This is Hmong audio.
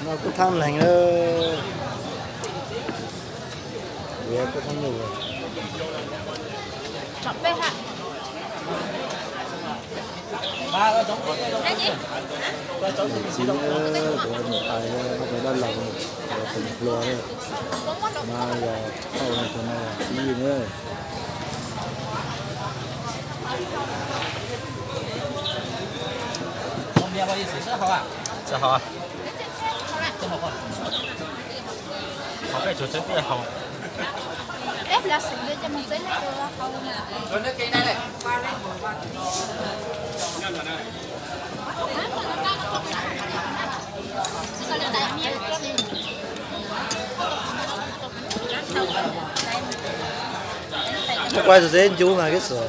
Noj kub thab neeg lawm. Kuv kuj thab nyuj. Txiv, kuv niam tais ob tug dab laug, tus hluas na, mas yog thauj no tus no yog txiv na. Muab quaj txog txog ncub mas keb xus.